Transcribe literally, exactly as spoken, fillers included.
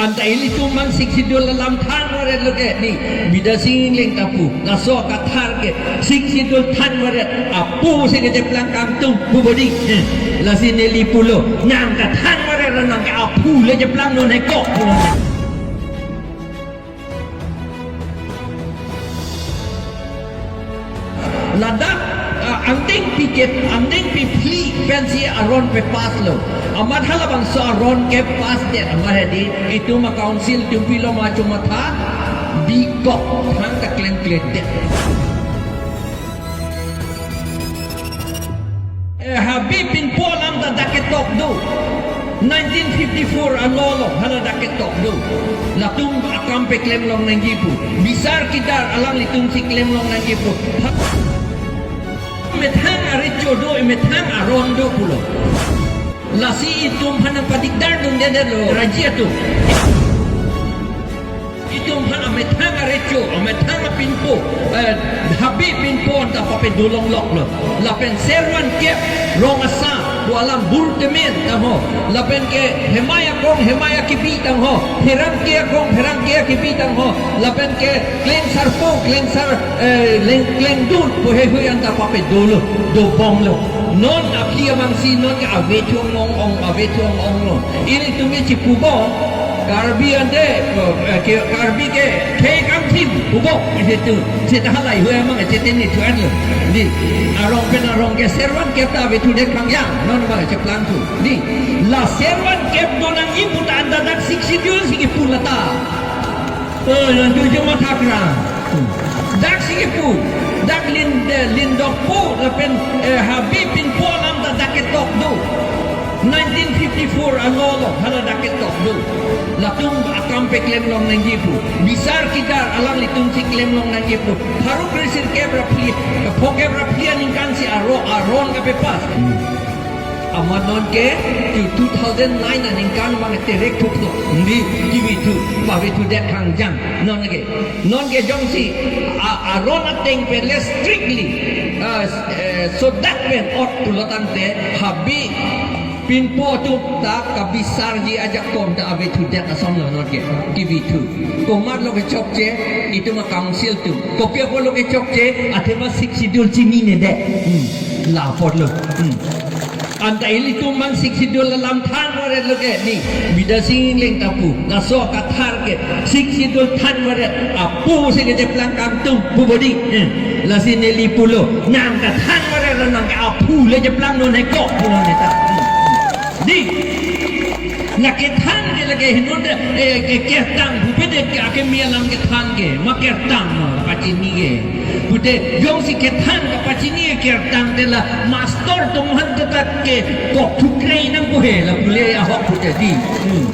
Anta ilitum aphan Sixth Schedule alam than varet lo ke, dei, Bidya Sing Engleng ta pu. Laso kathar ke Sixth Schedule than varet apo si kacheplang kangtung pu bodi. Eh, lasi neli pulo, nang kathan varet nang ke aphu le cheplangnon he kok pulo. Ladak, ah, angdengpi ke, angdengpi phli pensi aron pe-pass lo. Amat halabangso aron ke-pass det amat hedi, itum a-council atum pilo ma chomatha, bikok thang ta klem kle det. Eh, Habe Pinpo alam ta dak ketok do. Nineteen fifty-four a-law lo, hala dak ketok do. Latum akam paklem long nangji pu. Bisar kedar alanglitumsi klem long nangji pu. Ha-, methang arecho do, methang aron do pulo. Lasi itum aphan nangpadikdar dundedetlo, raji atum. Itum aphan amethang arecho, amethang apinpo, eh, Habe Pinpo anta papedo longlok lo. Lapen Servan Kep rong asa, pu alam Burtemen tangho. Lapen ke Hemai akong, Hemai akibi tangho. Pherangke akong, Pherangke akibi tangho. Lapen ke Klengsarpo, Klengsar, eh, Leng-, Klengdun, pu heihui anta papedo lo, dobom lo. Non aphi amangsi, non ke avethu ong ong, avethu ong ong lo. Ilitum ke chipubom, Karbi ante, eh, ke, Karbi ke, khei kangthim, ubok, itu. Seta halai hui amang, seta ni thuan lo. Dei, arong pen arong ke Servan Kep ta avethudet khangjang, non amang cheplangthu. Dei, la Servan Kep do nangji pu ta anta dak Sixth Schedule si kipu lata. Oh, yang tujuh mathakra. Dak si kipu, dak Lin, eh, Lindokpo, lapen, eh, Habe Pinpo alam ta dak ketok do. Nineteen fifty-four a-law lo, hala dak ketok do. Latum akam paklem long nangji pu. Bisar kedar alanglitumsi klem long nangji pu. Pharo kresirkep ra phli, eh, phokep ra phli aningkan si aro, aron kape-pass. Amat non ke, two thousand nine aningkan mang terek thuk thuk. Dei, kivithu, pavithudet khangjang. Non ke, non ke jongsi, a, aron ateng pen le strictly, a, s-, eh, sodak pen ot pulo tangte, Habe Pinpo atum ta kabisarji ajakong ta avethudet ason lo non ke, kivithu. Komat lo kechokche, itum a-council atum. Kopi apot lo kechokche, athema Sixth Schedule chininedet. Hmm. La apot lo. Hmm. Anta ilitum aphan Sixth Schedule alam than varet lo ke, dei, Bidya Sing Engleng ta pu. Laso kathar ke Sixth Schedule than varet apo si kacheplang kangtung pu bodi. Eh, lasi neli pulo, nang kathan varet nang ke aphu le cheplangnon he kok pulo neta. Hmm. Dei. La kethan ke lake hinun de, eh, eh, kertang, pupe de ke akimi alam kethan ke, ma kertang ma pachini ke. Pute, jongsi kethan kapachini ke kertang te la master atum aphan tetak ke kok thukrei nangpo he, la pule ahok pute dei. Hmm.